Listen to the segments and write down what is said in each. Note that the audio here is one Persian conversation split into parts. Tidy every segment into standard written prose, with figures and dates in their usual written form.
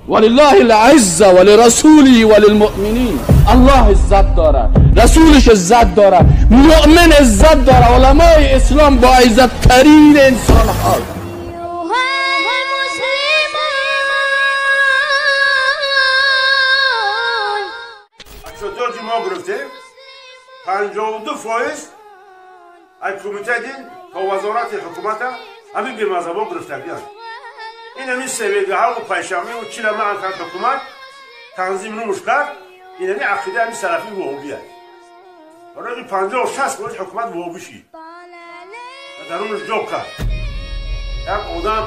ولله العزه ولرسوله وللمؤمنین. الله عزت داره، رسولش عزت داره، مؤمن عزت داره. علمای اسلام با عزت ترین انسان ها. چطور که ما گرفتیم 52% از کمیته دین تا وزارت حکومت همین بی مذهبا گرفته بیان. این همین سویده ها و پیشامی و چیل ما کرد حکومت تنظیم نموش کرد. این همین عقیده همین سلفی وهابی هست. حالا این 56% حکومت وهابی شید در اونش جاب کرد. یک آدم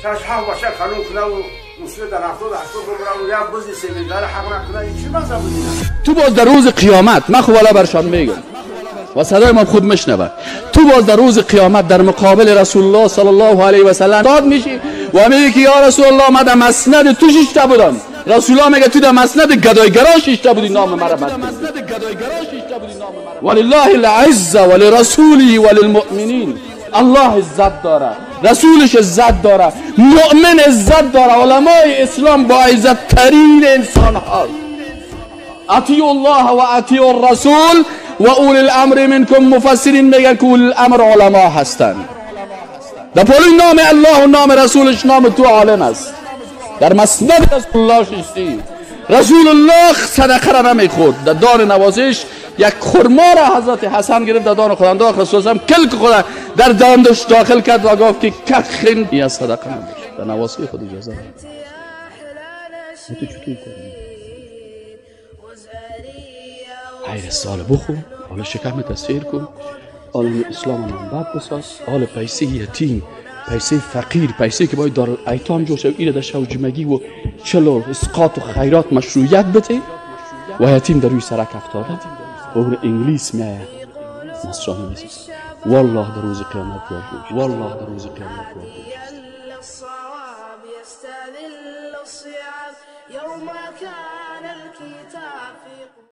چشم حق باشه قانون کنه و مسئله در 70 80 بمره و یک بزی سویده حق نکنه، این چی مذهب بودینه؟ تو باز در روز قیامت من خب والا برشان میگم و صدای ما خود میشنوه، تو باز در روز قیامت در مقابل رسول الله صلی الله علیه و سلم داد میشی و میگی که یا رسول الله من در مسند تو شیشته بودم. رسول الله میگه تو در مسند گدایگرا شیشته بودی، نام مرا بد. ولله العزه ولرسوله وللمؤمنین. الله عزت داره، رسولش عزت داره، مؤمن عزت داره. علمای اسلام با عزت ترین انسان ها. اطیعوا الله و اطیعوا الرسول و اولی الامر منکم. مفسرین میگن که اولی الامر علما هستند. در پالوی نام الله و نام رسولش نام تو عالم است. در مسند رسول الله ششتی. رسول الله صدقه را نمیخورد. در دان نوازش یک خرما را حضرت حسن گرفت، در دان خود انداخت. رسول الله کلک خود در دان داخل کرد و گفت که کخین یا صدقه نباشه. در نوازی خود اجازه نداد. تو چطور کنی؟ غیر سال بخور، حالا شکم تسیر کن، عالم اسلام نام بد بساز، حال پیسه یتیم، پیسه فقیر، پیسه که باید دار ایتام جور شد، ایره در شوجمگی و چلو اسقاط و خیرات مشروعیت بده و یتیم در روی سرک افتاده و اون انگلیس میایه نصرانی میسازه. والله در روز قیامت جواب میشه. والله در روز قیامت جواب میشه.